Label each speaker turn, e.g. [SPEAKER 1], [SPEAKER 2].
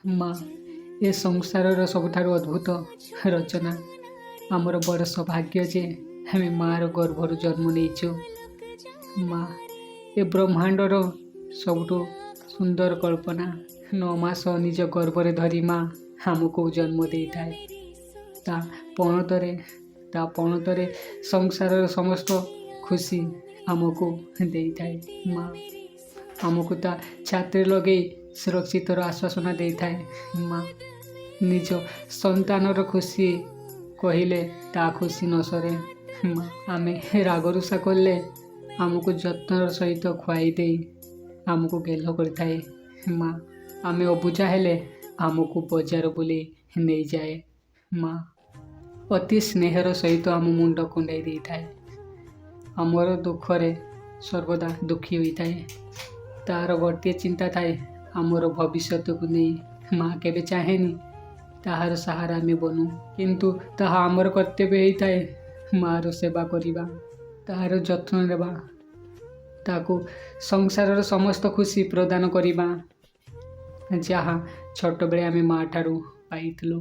[SPEAKER 1] ମା ଏ ସଂସାରର ସବୁଠାରୁ ଅଦ୍ଭୁତ ରଚନା। ଆମର ବଡ଼ ସୌଭାଗ୍ୟ ଯେ ଆମେ ମାଆର ଗର୍ଭରୁ ଜନ୍ମ ନେଇଛୁ। ମା ଏ ବ୍ରହ୍ମାଣ୍ଡର ସବୁଠୁ ସୁନ୍ଦର କଳ୍ପନା। 9 ମାସ ନିଜ ଗର୍ଭରେ ଧରି ମା ଆମକୁ ଜନ୍ମ ଦେଇଥାଏ। ତା ପଣତରେ ସଂସାରର ସମସ୍ତ ଖୁସି ଆମକୁ ଦେଇଥାଏ। ମା ଆମକୁ ତା ଛାତିରେ ଲଗେଇ ସୁରକ୍ଷିତର ଆଶ୍ୱାସନା ଦେଇଥାଏ। ମା ନିଜ ସନ୍ତାନର ଖୁସି କହିଲେ ତା ଖୁସି ନ ସରେ। ମା ଆମେ ରାଗରୁଷା କଲେ ଆମକୁ ଯତ୍ନର ସହିତ ଖୁଆଇ ଦେଇ ଆମକୁ ଗେହ୍ଲ କରିଥାଏ। ମା ଆମେ ଅବୁଝା ହେଲେ ଆମକୁ ବଜାର ବୁଲେଇ ନେଇଯାଏ। ମା ଅତି ସ୍ନେହର ସହିତ ଆମ ମୁଣ୍ଡ କୁଣ୍ଡାଇ ଦେଇଥାଏ। ଆମର ଦୁଃଖରେ ସର୍ବଦା ଦୁଃଖୀ ହୋଇଥାଏ। ତାର ଗୋଟିଏ ଚିନ୍ତା ଥାଏ ଆମର ଭବିଷ୍ୟତକୁ ନେଇ। ମା କେବେ ଚାହେଁନି ତାହାର ସାହାରା ଆମେ ବନୁ, କିନ୍ତୁ ତାହା ଆମର କର୍ତ୍ତବ୍ୟ ହେଇଥାଏ ମାଆର ସେବା କରିବା, ତାହାର ଯତ୍ନ ନେବା, ତାକୁ ସଂସାରର ସମସ୍ତ ଖୁସି ପ୍ରଦାନ କରିବା, ଯାହା ଛୋଟବେଳେ ଆମେ ମା ଠାରୁ ପାଇଥିଲୁ।